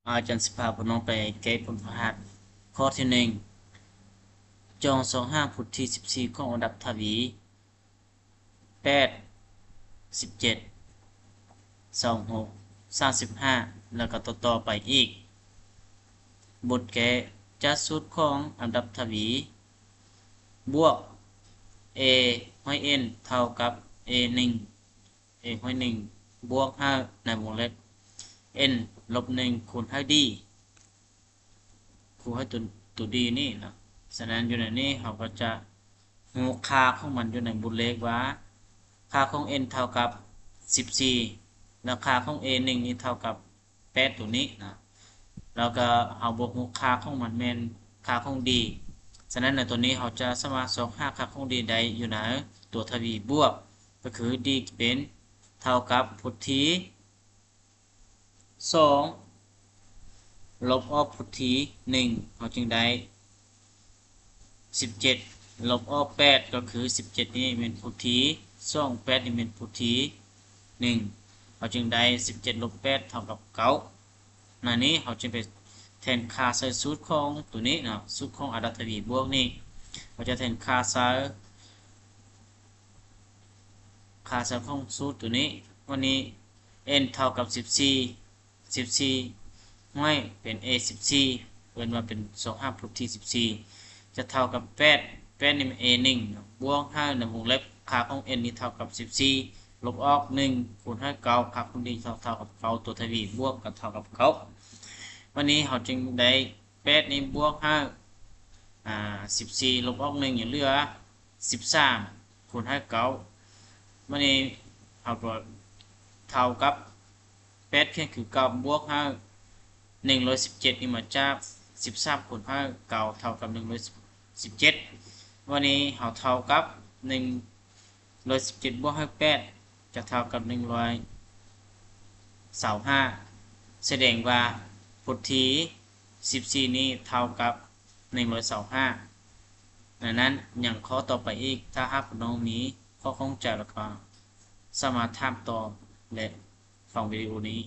ອາຈານຊິພາພວກນ້ອງໄປແກ້ຜົນຝຶກຫັດຂໍ້ທີໜຶ່ງ ຈອງຊ່ອງຫາພຸດທີສິບສີ່ຂອງອັນດັບທະວີ ແປດ ສິບເຈັດ ຊາວຫົກ ສາມສິບຫ້າ ແລ້ວກໍຕໍ່ໆໄປອີກ. ບົດແກ້ ຈາກສູດຂອງອັນດັບທະວີ ບວກ a ຮ້ອຍ n ເທົ່າກັບ a ໜຶ່ງ a ຮ້ອຍໜຶ່ງ ບວກໃຫ້ໃນວົງເລັບ n ລົບໜຶ່ງ ຄູນໃຫ້ d ຄູນໃຫ້ຕົວ ຕົວ d ນີ້ເນາະ. ສະນັ້ນຢູ່ໃນນີ້ເຮົາກໍຈະຮູ້ຄ່າຂອງມັນຢູ່ໃນບົດເລກວ່າ ຄ່າຂອງ n ເທົ່າກັບສິບສີ່ ແລ້ວຄ່າຂອງ a ໜຶ່ງນີ້ເທົ່າກັບ ແປດຕົວນີ້ນະ ແລ້ວກໍເຮົາບໍ່ຮູ້ຄ່າຂອງມັນແມ່ນຄ່າຂອງ d. ສະນັ້ນໃນຕົວນີ້ເຮົາຈະສາມາດຊອກຫາຄ່າຂອງ d ໄດ້ຢູ່ໃນຕົວທະວີບວກ ກໍຄື d ເປັນເທົ່າກັບພຸດທີສອງ ລົບອອກພຸດທີໜຶ່ງ ເຮົາຈຶ່ງໄດ້ ສິບເຈັດ ລົບອອກແປດ ກໍຄືສິບເຈັດນີ້ແມ່ນພຸດທີສອງ ແປດນີ້ແມ່ນພຸດທີໜຶ່ງ ເຮົາຈຶ່ງໄດ້ສິບເຈັດລົບແປດເທົ່າກັບເກົ້າ. ໃນນີ້ເຮົາຈຶ່ງໄປແທນຄ່າໃສ່ສູດຂອງຕົວນີ້ເນາະ ສູດຂອງອັນດັບທະວີບວກນີ້ ເຮົາຈະແທນຄ່າໃສ່ ຄ່າໃສ່ຂອງສູດຕົວນີ້ ວັນນີ້ n ເທົ່າກັບສິບສີ່ ສິບສີ່ຮ້ອຍເປັນ a ສິບສີ່ ເອີ້ນວ່າເປັນຊ່ອງຫາພຸດທີສິບສີ່ ຈະເທົ່າກັບແປດ ແປດນີ້ແມ່ນ a ໜຶ່ງ ບວກໃຫ້ໃນວົງເລັບ ຄ່າຂອງ n ນີ້ເທົ່າກັບສິບສີ່ ລົບອອກໜຶ່ງ ຄູນໃຫ້ເກົ້າ ຄ່າຂອງ d ເທົ່າກັບເກົ້າ ຕົວທະວີບວກກໍເທົ່າກັບເກົ້າ. ວັນນີ້ເຮົາຈຶ່ງໄດ້ແປດນີ້ບວກໃຫ້ ອາ ສິບສີ່ລົບອອກໜຶ່ງ ຍັງເຫຼືອ ສິບສາມ ຄູນໃຫ້ເກົ້າ ບາດນີ້ເຮົາກໍເທົ່າກັບແປດຄຽນຄືເກົ້າ ບວກໃຫ້ໜຶ່ງຮ້ອຍສິບເຈັດນີ້ມາຈາກສິບສາມຄູນໃຫ້ເກົ້າເທົ່າກັບໜຶ່ງຮ້ອຍສິບເຈັດ ບາດນີ້ເຮົາເທົ່າກັບໜຶ່ງຮ້ອຍສິບເຈັດບວກໃຫ້ແປດຈະເທົ່າກັບໜຶ່ງຮ້ອຍຊາວຫ້າ ສະແດງວ່າພຸດທີສິບສີ່ນີ້ເທົ່າກັບໜຶ່ງຮ້ອຍຊາວຫ້າ. ດັ່ງນັ້ນຍັງຂໍ້ຕໍ່ໄປອີກ ຖ້າຫາກນ້ອງມີຂໍ້ຂ້ອງໃຈແລ້ວກໍສາມາດຖາມຕໍ່ ແລະ ຟັງວິດີໂອນີ້